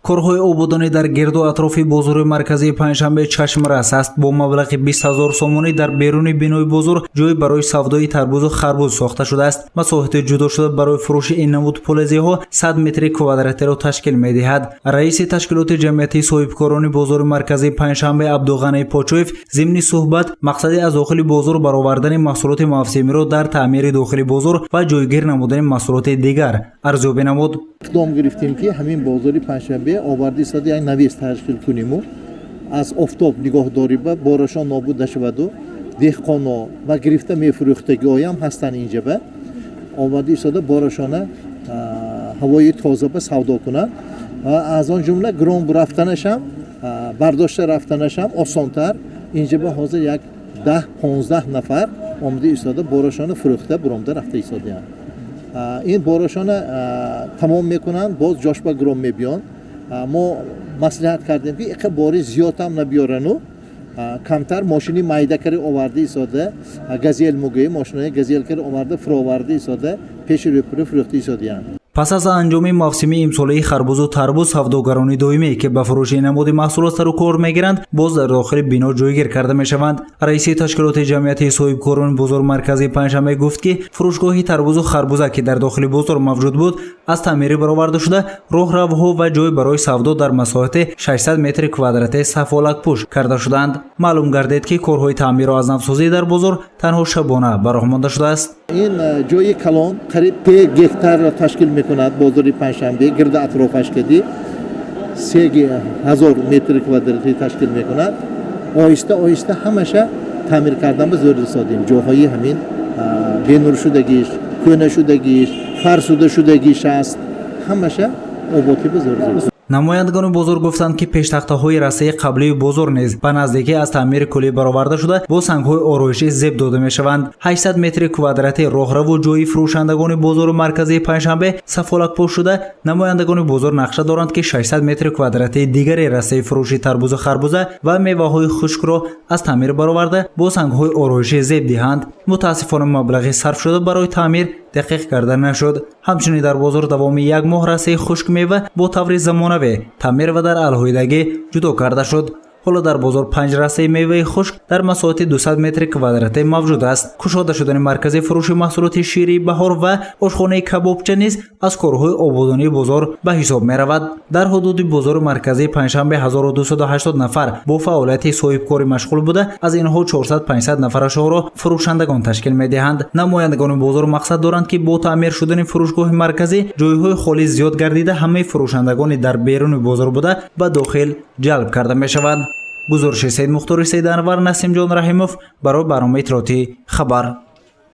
Корҳои ободонӣ дар гирду атрофи бозори марказии Панҷшанбе чашмрас аст. Бо маблағи 20 000 сомонӣ дар беруни бинои бозор ҷой барои савдои тарбузу харбуз сохта шудааст. Масоҳати ҷудошуда барои фурӯши ин намуд полезиҳо 100 метри квадратиро ташкил медиҳад. Раиси ташкилоти ҷамъиятии соҳибкорони бозори марказии Панҷшанбе Абдуғанӣ Почоев зимни суҳбат мақсади аз дохили бозор баровардани маҳсулоти мавсимиро дар таъмири дохили бозор ва ҷойгир намудани маҳсулоти дигар арзёбӣ намуд. Иқдом гирифтем, ки ҳамин бозори Панҷшанбе оварда истода як навес ташкил куниму аз офтоб нигоҳдорӣ ба борашон нобуд нашаваду деҳқоно ва гирифта мефурӯхтагиҳоям ҳастанд, инҷаба оварда истода борашона ҳавои тоза ба савдо кунанд ва аз он ҷумла гром рафтанашам, бардошта рафтанашам осонтар. Инҷаба ҳозир як 10-15 нафар омада истода борашона фурӯхта буромда рафта истодаянд. Ин борошона тамом мекунанд, боз ҷошба гром мебиён. Мо маслиҳат кардем, ки иқа бори зиёдам набиёрану камтар мошини майдакари оварда истода, Газел мугӯи, мошинои Газелкари оварда фуроварда истода, пеши рӯпӯрӣ фурӯхта истодаянд. Пас аз анҷоми мавсими имсолаи харбузу тарбуз, савдогарони доимӣ, ки ба фурӯши намуди маҳсулот сару кор мегиранд, боз дар дохили бино ҷойгир карда мешаванд. Раиси ташкилоти ҷамъиятии соҳибкорони бозори марказии Панҷшанбе гуфт, ки фурӯшгоҳи тарбузу харбуза, ки дар дохили бозор мавҷуд буд, аз таъмирӣ бароварда шуда, роҳравҳо ва ҷой барои савдо дар масоҳати 600 метри квадрати сафолакпӯш карда шудаанд. Маълум гардид, ки корҳои таъмиру аз навсозӣ дар бозор танҳо шабона ба роҳ монда шудааст. Ин ҷои калон қариб 3 гектарро ташкил мекунад. Бозори Панҷшанбе гирда атрофаш кади 3000 метри квадратӣ ташкил мекунад. Оҳиста оҳиста ҳамаша таъмир кардан ба зӯр расодем. Ҷоҳои ҳамин бенуршудагиш, кӯнашудагиш, фарсуда шудагиш аст, ҳамаша оботӣ ба зӯр расодем. Намояндагони бозор гуфтанд, ки пештахтаҳои растаи қаблии бозор низ ба наздикӣ аз таъмири куллӣ бароварда шуда, бо сангҳои ороишӣ зеб дода мешаванд. 800 метри квадрати роҳраву ҷои фурӯшандагони бозори марказии Панҷшанбе сафолакпӯш шуда, намояндагони бозор нақша доранд, ки 600 метри квадрати дигари растаи фурӯши тарбузу харбуза ва меваҳои хушкро аз таъмир бароварда, бо сангҳои ороишӣ зеб диҳанд. Мутаассифона, маблағи сарфшуда барои таъмир дақиқ карда нашуд. Ҳамчунин дар бозор давоми як моҳ растаи хушкмева бо таври замонавӣ таъмир ва дар алоҳидагӣ ҷудо карда шуд. Ҳоло дар бозор панҷ растаи меваи хушк дар масоҳати 200 метри квадратӣ мавҷуд аст. Кушода шудани маркази фурӯши маҳсулоти ширии «Баҳор» ва ошхонаи кабобча низ аз корҳои ободонии бозор ба ҳисоб меравад. Дар ҳудуди бозори марказии Панҷшанбе 1280 нафар бо фаъолияти соҳибкорӣ машғул буда, аз инҳо 400-500 нафарашонро фурӯшандагон ташкил медиҳанд. Намояндагони бозор мақсад доранд, ки бо таъмир шудани фурӯшгоҳи марказӣ ҷойҳои холӣ зиёд гардида, ҳамаи фурӯшандагони дар беруни бозор буда ба дохил ҷалб карда мешаванд. Гузориши Саидмухтори Саиданвар, Насимҷон Раҳимов барои барномаи иттилоотии «Хабар».